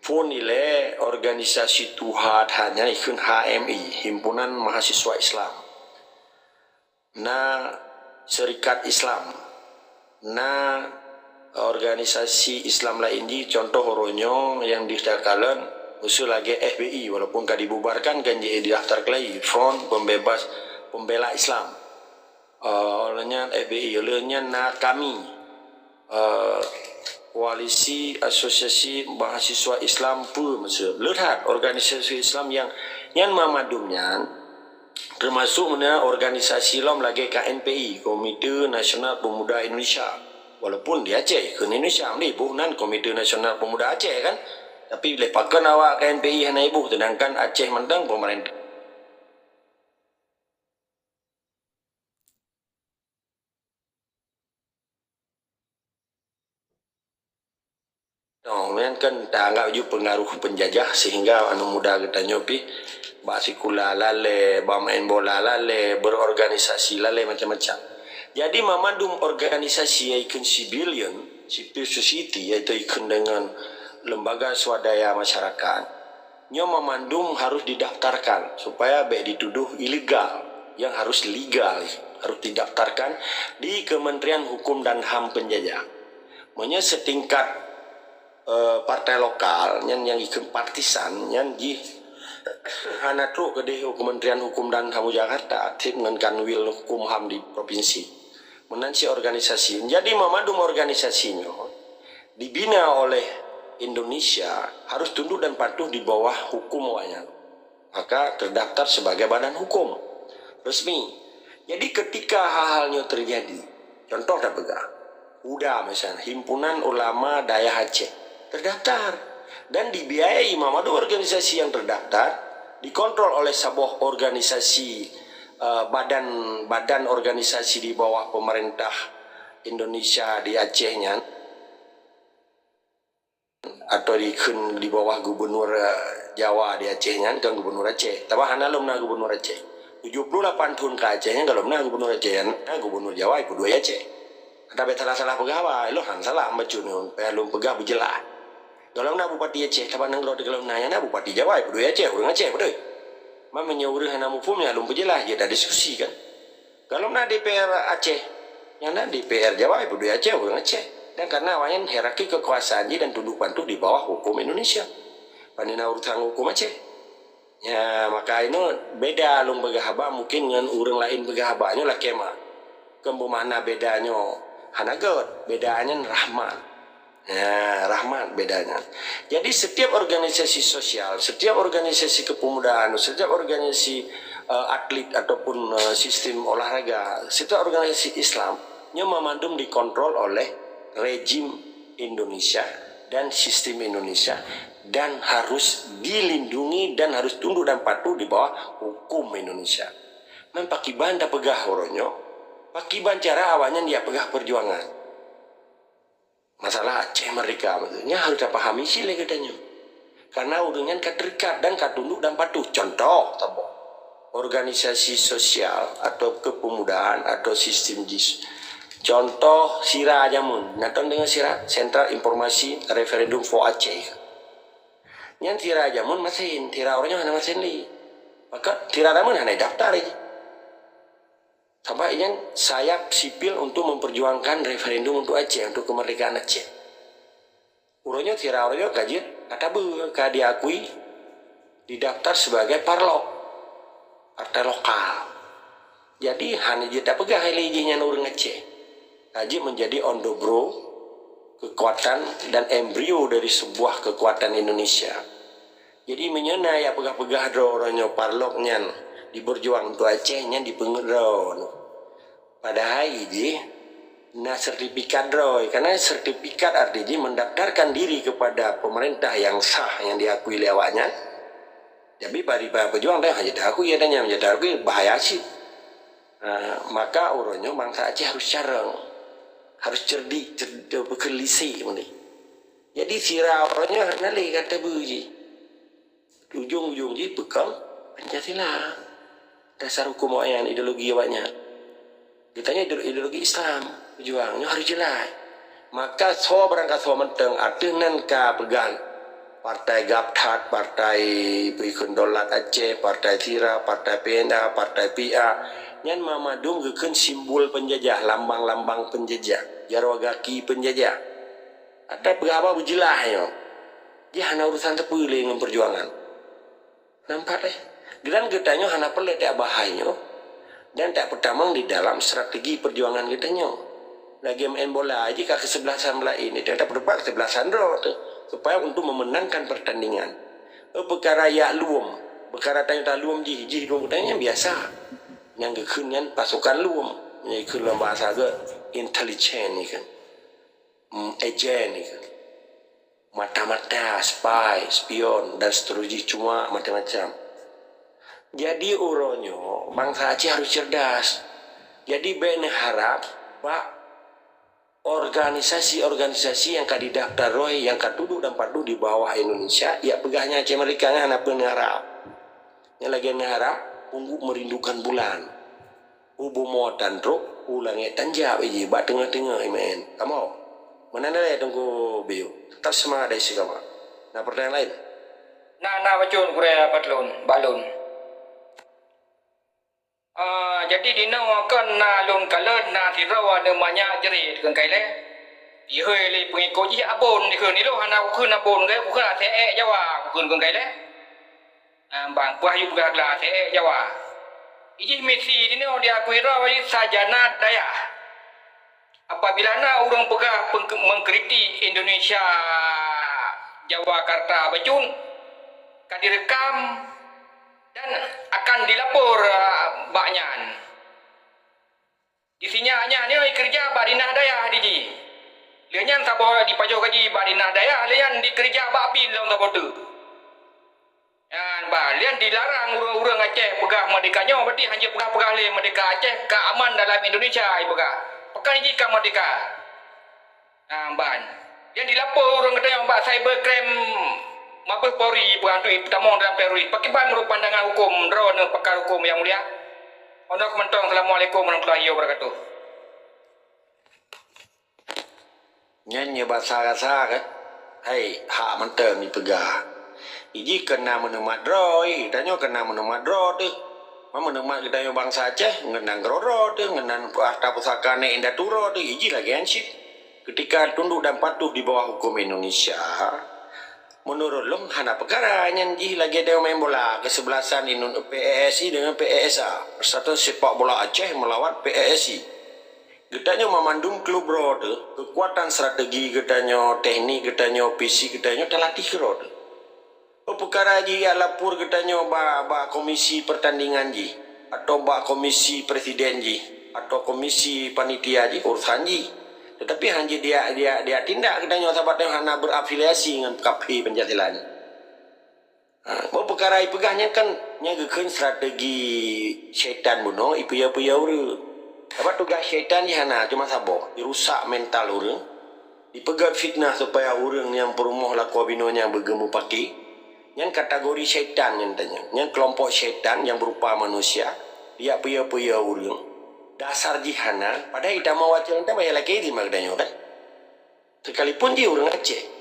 phon ilée organisasi tuha that nyan ikheun H M I, Himpunan Mahasiswa Islam. Na Serikat Islam. Na organisasi Islam laén jih, contoh uroe nyoe nyang di takalon, miseu lagée F B I, walaupun ka dibubarkan, kan jidaftar keulai, Front Pembebas Pembela Islam. Eh, lheueh nyan F B I, lheueh nyan na kami, eh, Koalisi Asosiasi Mahasiswa Islam peue miseu. Le that organisasi Islam nyang nyan banmandum nyan, teumasuk meunan organisasi lom lagée K N P I, Komite Nasional Pemuda Indonesia. Walaupun di Aceh, keu Indonesia, di boh nan Komite Nasional Pemuda Aceh kan. Tapi lé pakon awak K N P I hana iboh, sedangkan Aceh mantong pemerintah. Oh, nyan kan taanggap ju pengaruh penjajah sehingga aneuk muda geutanyoe pih bak sikula lalée, bak main bola lalée, berorganisasi lalée macam-macam. Jadi, mamandum organisasi nyang ikheun civilian, civil society, yaitu ikheun dengan lembaga swadaya masyarakat, nyoe mamandum harus didaftarkan supaya bék dituduh ilegal, yang harus legal, harus didaftarkan di Kementerian Hukum dan HAM penjajah. Meunyoe setingkat, eh, partai lokal, nyan nyang ikheun partisan, nyan jih hana trok keudeh u Kementerian Hukum dan HAM Jakarta, treb ngon Kanwil Hukum HAM di provinsi. Meunan cit organisasi. Jadi, mamandum organisasi nyoe dibina oleh Indonesia harus tunduk dan patuh di bawah hukum awaknyan. Maka terdaftar sebagai badan hukum resmi. Jadi, ketika hal-hal nyoe terjadi, contoh tapeugah, huda misalnya, Himpunan Ulama Dayah Aceh, terdaftar dan dibiayai. Mamandum organisasi yang terdaftar dikontrol oleh saboh organisasi, eh, badan, badan organisasi di bawah pemerintah Indonesia di Aceh nyan, atau dikheun di bawah gubernur, eh, Jawa di Aceh nyan, kan gubernur Aceh. Tapi hana lom na gubernur Aceh. Tujuh puluh lapan thon ka Aceh nyan, kalau na gubernur Aceh nyan, na gubernur Jawa ipeuduek Aceh. Tapi salah-salah peugah haba, ilôn han salah bacut nyoe, payah lôn peugah beujeulaih. Gohlom na bupati Aceh, saban nanggroe teuh gohlom na, nyang na bupati Jawa, ipeuduek Aceh, ureuëng Aceh, beutôi. Man meunyoe ureuëng hana muphom, nyan lôn peujeulaih, jeuet tadiskusi kan. Gohlom na D P R Aceh, nyang na D P R Jawa, ipeuduek Aceh, ureuëng Aceh. Dan karena awaknyan hierarki kekuasaan jih dan tunduk patuh di bawah hukum Indonesia. Pane na urusan hukum Aceh. Ya, maka inoe beda lôn peugah haba mungkin ngon ureuëng laén peugah haba, nyoe lakée ma. Kon beumakna beda nyoe hana gét, beda nyan rahmat. Ya, rahmat bedanya. Jadi, setiap organisasi sosial, setiap organisasi kepemudaan, setiap organisasi, eh, atlet ataupun, eh, sistem olahraga, setiap organisasi Islam, nyoe mandum dikontrol oleh rejim Indonesia dan sistem Indonesia, dan harus dilindungi dan harus tunduk dan patuh di bawah hukum Indonesia. Man pakiban tapeugah uroe nyoe, pakiban cara awaknyan jak peugah perjuangan. Masalah Aceh Merdeka, maksudnya harus dipahami cit lé geutanyoe. Karena ureuëng nyan ka terikat dan ka tunduk dan patuh. Contoh saboh, organisasi sosial atau kepemudaan atau sistem jis. Contoh, sira jameun. Nyan deungoe sira, Sentral Informasi Referendum for Aceh. Nyan sira jameun masen, sira uroe nyoe hana masen lé. Maka sira jameun hana daftar lé. Sabab nyan sayap sipil untuk memperjuangkan referendum untuk Aceh, untuk kemerdekaan Aceh. Uroe nyoe sira uroe nyoe ka jeuet, ka tabeue, ka diakui, didaftar sebagai parlok, partai lokal. Jadi, hana jeuet tapeugah lé jih nyan ureuëng Aceh. Ka jeuet menjadi ondobro kekuatan dan embrio dari sebuah kekuatan Indonesia. Jadi, meunyoe na nyang peugah-peugah droe uroe nyoe parlok nyan diberjuang untuk Aceh, nyan dipeungeut droe. Padahai jih na sertifikat droe, karena sertifikat arti jih mendaftarkan diri kepada pemerintah yang sah, yang diakui lé awaknyan. Tapi bari para pejuang dah hana diakui, adanya hana diakui, bahaya cit. Ha, maka uroe nyoe bansa Aceh harus carông, harus cerdik, cerdik, beukeulisi meunan. Jadi sira uroe nyoe hana lé ka tabeue jih. Ujong-ujong jih peukong Pancasila. Dasar hukum awaknyan, ideologi awaknyan. Geutanyoe ideo-, ideologi Islam, pejuang nyoe harus jeulaih. Maka soe barangkasoe mantong ateueh nan ka peugah partai GAPDHAT, partai Peikon Daulat Aceh, partai sira, partai P N A, partai P A, nyan mandum geukheun simbol penjajah, lambang-lambang penjajah, jaroe gaki penjajah. Atai peugah haba beujeulaih nyoe. Jih hana urusan teupeu lé ngon perjuangan. Nampak deh? Dan geutanyoe hana peureulée tabahai nyoe dan tapeutamong di dalam strategi perjuangan geutanyoe. Lagée main bola jih ka keusebelasan beulaén, itu tapeureupat keusebelasan droe tu, supaya untuk memenangkan pertandingan. Eh, peukara jak luem, peukara tanyoe taluem jih, jih luem geutanyoe nyan biasa. Nyang geukheun nyan pasukan luem, nyang geukheun lam bahasa geuh intelijen ni kan. Hmm, ejen ni kan. Mata-mata, spy, spion, dan seterusnya, cuma macam-macam. Jadi, uroe nyoe, bansa Aceh harus cerdas. Jadi, bék neuharap bak organisasi-organisasi nyang ka didaftar roh, nyang ka tunduk dan patuh di bawah Indonesia, jak peugah nyan Aceh Merdeka nyan hana peue neuharap. Nyang lagée neuharap, ungguek merindukan bulan. U bumoe tan trok, u langét tan jak, bak teungoh-teungoh iman. Kamoe, meunan lé Teungku Biu, tetap seumangat dari sikama. Na peurtanyaan laén? Na, na bacut gurée bak lôn, bak lôn. Ah, jadi dinoe kon na lôn kalon na sidroe aneuk manyak jerit keukai lé. Ihôi lé peungikot jih Abon dikheun, ilôn hana kukheun Abon, kukheun asée ék Jawa, kukheun keukai lé. Ah, bang, peue hayeu peugah glah asée ék Jawa. Ijih misi dinoe diakui droe sarjana dayah. Apabila na ureuëng peugah pengke-, mengkritik Indonesia Jawa Karta bacut, ka direkam dan akan dilapor, ah, bak nyan. Di sinyak nyan nyoe ikeureuja bak dinah dayah di jih. Lheueh nyan saboh jipajoh gaji bak dinah dayah, lheueh nyan dikeureuja bak bin lom saboh teuk. Nyan ban, lheueh nyan dilarang ureuëng-ureuëng Aceh peugah merdeka nyoe, berarti hana peugah-peugah lé merdeka Aceh ka aman dalam Indonesia, ipeugah. Pakon jih ka merdeka? Nah, ban. Nyang dilapor ureuëng geutanyoe bak cyber crime Mabes Polri, peurantui peutamong dalam teroris. Pakriban meunurot pandangan hukum droeneuh pakar hukum nyang mulia? Meunoe mantong, Assalamualaikum warahmatullahi wabarakatuh. Nyan nyoe basa rasa kan? Hai, hak mantong jipeugah. Ijih keunan meuneumat droe, tanyoe keunan meuneumat droe teuh. Ma meuneumat geutanyoe bansa Aceh, ngon nan keudroe-droe teuh, ngon nan harta pusaka nèk indatu droe teuh, ijih lagèe nyan cit. Ketika tunduk dan patuh di bawah hukum Indonesia, menurut lôn hana peukara nyan jih lagèe tanyoe main bola, keusebelasan Indo-, P A S I dengan P A S A, Persatuan Sepak Bola Aceh melawan P A S I. Geutanyoe mamandum klub droe teuh, keukuatan strategi geutanyoe, teknik geutanyoe, fisik geutanyoe talatih keudroe teuh. Peukara jih jak lapor geutanyoe bak, bak komisi pertandingan jih, atau bak komisi presiden jih, atau komisi panitia jih, urusan jih. Tetapi hana jeuet jak, jak, jak tindak geutanyoe sabab tanyoe hana berafiliasi ngon kafé Pancasila nyan. Ha, bah peukara ipeugah nyan kan, nyan geukheun strategi syaitan bunoe ipeuyah-peuyah ureuëng. Sabab tugaih syaitan jih hana, cuma saboh, irusak mental ureuëng, ipeugét fitnah supaya ureuëng nyang peurumoh lakoe binoe nyang beugeumeupaki. Nyan kategori syaitan nyan tanyoe. Nyan keulompok syaitan nyang beurupa manusia, ijak peuyah-peuyah ureuëng. Dasar jih hana, padahai itamong wacée nyan bah ilakée idin bak geutanyoe kan. Sekalipun jih ureuëng Aceh.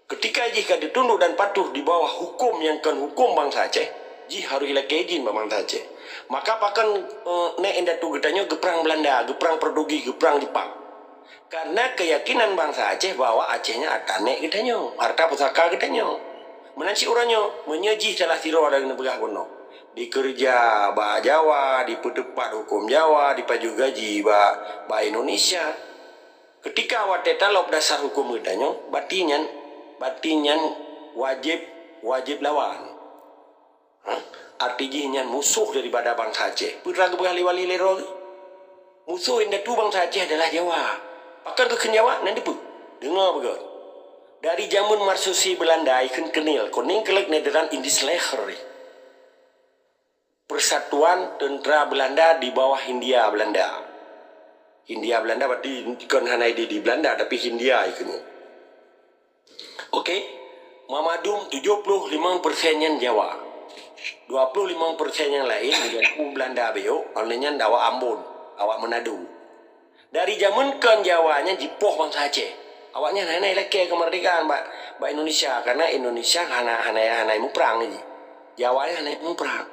Ketika jih ka ditunduk dan patuh di bawah huköm nyang kon huköm bansa Aceh, jih harôh ilakée idin bak bansa Aceh. Maka pakon, eh, nek indatu geutanyoe geuprang Belanda, geuprang Portugis, geuprang Jepang. Karena keuyakinan bansa Aceh bahwa Aceh nyan hareuta nek geutanyoe, hareuta pusaka geutanyoe. Meunan cit uroe nyoe, meunyoe jih salah sidroe lagée neupeugah bunoe, dikeureuja bak Jawa, dipeuteupat huköm Jawa, dipajoh gaji bak, bak Indonesia. Ketika watée talob dasar huköm geutanyoe, berarti nyan, berarti nyan wajéb, wajéb lawan. Ha? Arti jih nyan musoh daripada bansa Aceh. Peue geupeugah lé wali lé droe? Musoh indatu bansa Aceh adalah Jawa. Pakon geukheun Jawa? Nan dipeue? Deungoe beugét. Dari jameun Marsudi Belanda ikheun Kenil, Koning Kelek Nederland Indisleger. Persatuan Tentera Belanda di bawah Hindia Belanda. Hindia Belanda berarti kon hana di, di Belanda, tapi Hindia ikheun nyan. Oke, mamandum tujoh ploh limong persen nyan Jawa. Dua ploh limong persen nyang laén, Belanda beu, awak nyan awak Ambon, awak Manado. Dari jameun kon Jawa nyan jipoh bansa Aceh. Awaknyan hana ilakée keumeurdekaan bak, bak Indonesia, karena Indonesia hana, hana, hana muprang jih. Jawa nyan hana muprang.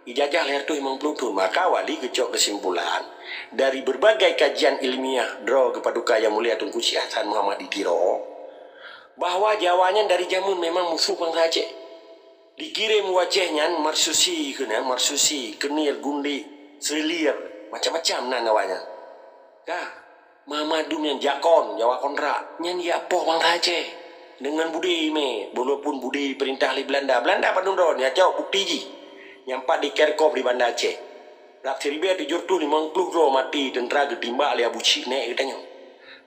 Ijajah lhèe reutôh limong ploh thôn. Maka wali geucok keusimpulan, dari berbagai kajian ilmiah droe Geupaduka Yang Mulia Teungku Syekh Hasan Muhammad di Tiro, bahwa Jawa nyan dari jameun memang musoh bansa Aceh. Dikirém u Aceh nyan Marsudi keunan, Marsudi, Kenil, Gundek, Seulir, macam-macam nan awaknyan. Ka, mamandum nyan jakon, Jawa kontrak, nyan jipoh bansa Aceh. Deungon budé mé, walaupun budé peurintah lé Belanda. Belanda padum droe, nyan cok bukti jih. Nyang pat di Kerkop di Banda Aceh. Rab siribèe tujoh reutôh limong ploh droe maté teuntara geutimbak lé Abu Syik Nek geutanyoe.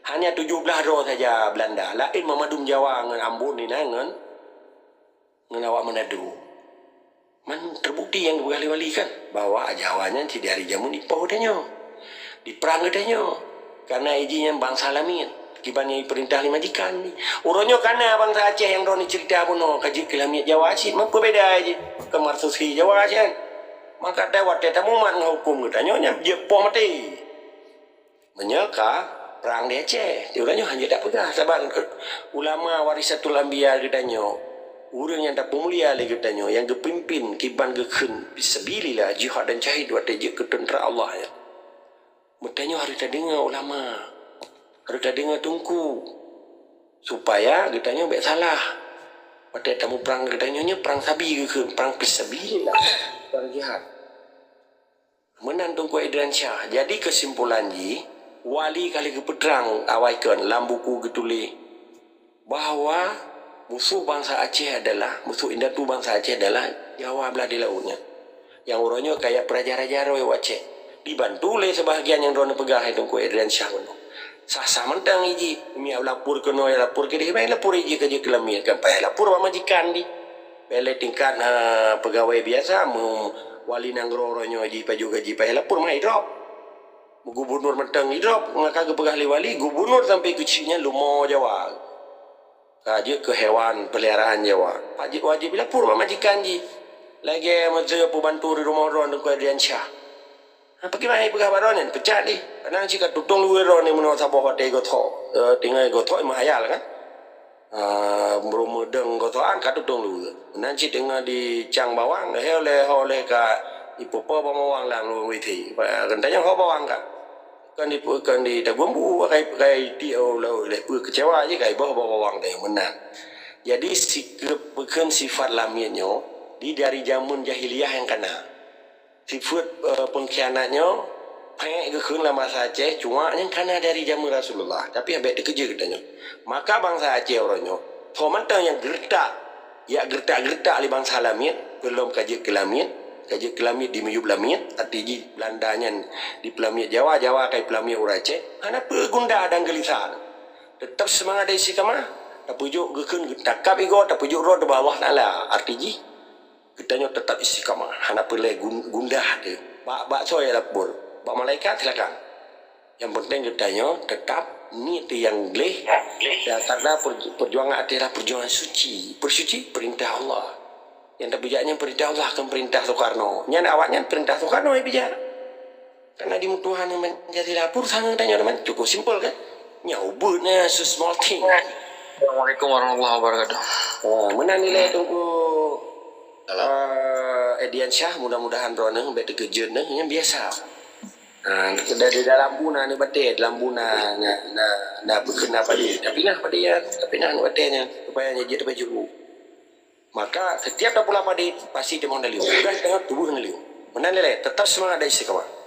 Hanya tujoh blaih droe saja Belanda, laén mamandum Jawa ngon Ambon inan ngon ngon awak Manado. Man teubukti nyang geupeugah lé wali kan, bahwa Jawa nyan cit dari jameun jipoh geutanyoe, jiprang geutanyoe. Karena ijih nyan bansa lamiet, kiban nyang jipeurintah lé majikan. Uroe nyoe kana bansa Aceh nyang droeneuh ceurita bunoe ka jeuet keu lamiet Jawa cit, meupeue beda jih? Kon Marsudi Jawa cit. Maka watèe tamumat ngon huköm geutanyoe nyan jeuet poh maté. Meunyoe ka prang di Aceh, di ureueng nyoe hana tapeugah, sabab ulama warisatul anbiya geutanyoe, ureueng nyang tapeumulia lé geutanyoe, nyang geupimpin kiban geukheun fisabilillah, jihad dan syahid watèe jeuet keu teuntara Allah nyan. Meutanyoe harôh tadeungoe ulama, harôh tadeungoe teungku, supaya geutanyoe bèk salah. Watèe tamuprang geutanyoe nyoe prang sabi geukheun, prang fisabilillah, prang jihad. Meunan Teungku Adrian Syah. Jadi keusimpulan jih, wali ka lheueh geupeutrang awai kon lam buku geutuléh bahwa musoh bansa Aceh adalah, musoh indatu bansa Aceh adalah Jawa blah di laôt nyan. Nyang uroe nyoe kaya peuraja-raja roh u Aceh. Dibantu lé seubahagian nyang droeneuh peugah hai Teungku Adrian Syah bunoe. Sah-sah mantong ijih, miak lapor keunoe, lapor keudeh, bah lapor ijih ka jeuet keu lamiet, kan payah lapor bak majikan dih. Bèk lé tingkat, eh, peugawai biasa, meu-, wali nanggroe uroe nyoe jipajoh gaji payah lapor meuhai drop. Gubunur mantong idrop, maka geupeugah lé wali, gubunur sampai keuchik nyan leumo Jawa. Ka jeuet keu hewan peliharaan Jawa. Wajéb, wajéb ilapor bak majikan jih. Lagèe meuseu peubantu di rumoh droe Teungku Adrian Syah. Ha, pakriban hai peugah bak droeneuh, peucat dih. Kadang cit ka tutong luweue droeneuh meunoe saboh watèe gosok. Eh, tinggai gosok meuhayal kan. Ah, meureumeudong gosok-an ka tutong luweue. Nan cit teungoh dicang bawang, lhèe lé, ho lé ka ipeupo bawang lam luweue WC. Geutanyoe ho bawang ka. Kon di, kon di taguem bu, kai, kai ti, oh, lé peue keucewa jih, kai boh bawang teuh meunan. Jadi, si-, keu-, keu sifat lamiet nyoe, di dari jameun jahiliyah nyang kana. Sifeuet, eh, peungkhianat nyoe Pèng geukheun lam basa Aceh, cuak nyan kana dari jameun Rasulullah. Tapi abék teukeujeuet geutanyoe. Maka bansa Aceh uroe nyoe, soe mantong nyang geureutak, jak geureutak-geureutak lé bansa lamiet, peulom ka jeuet keu lamiet, ka jeuet keu lamiet di miyueb lamiet, arti jih Belanda nyan di peulamiet Jawa, Jawa ka di peulamiet ureueng Aceh, hana peue gundah dan geulisah. Teutap seumangat dan istiqamah, tapeujok geukheun, takab igoe, tapeujok droe teuh bak Allah Taala, arti jih geutanyoe teutap istiqamah, hana peue lé gun-, gundah teuh. Bak, bak soe jak lapor? Bak malaikat, silakan. Nyang penting geutanyoe teutap niet nyang gleh, dan karena per-, perjuangan Aceh adalah perjuangan suci. Persuci perintah Allah. Nyang tapeujak nyan perintah Allah, kon perintah Soekarno. Nyan awaknyan perintah Soekarno nyang peujak. Karena di meutuah nyan, jadi lapor sangat geutanyoe teman. Cukup simpel kan? Nyan ubit na, so small thing. Assalamualaikum warahmatullahi wabarakatuh. Ha, meunan nilai Teungku, eh, Ediansyah, mudah-mudahan droeneuh bék teukeujeuet neuh, nyan biasa. Ha, dari dalam bu na aneuk batèe, dalam bu na, na, na, na beukeuna padé. Tapi nah padé nyan, tapi nah aneuk batèe nyan, supaya nyan jeuet teupeu juru. Maka setiap tapula padé pasti teumong naleueng. Udah teungoh tuboh naleueng. Meunan lé, teutap seumangat dan istiqamah.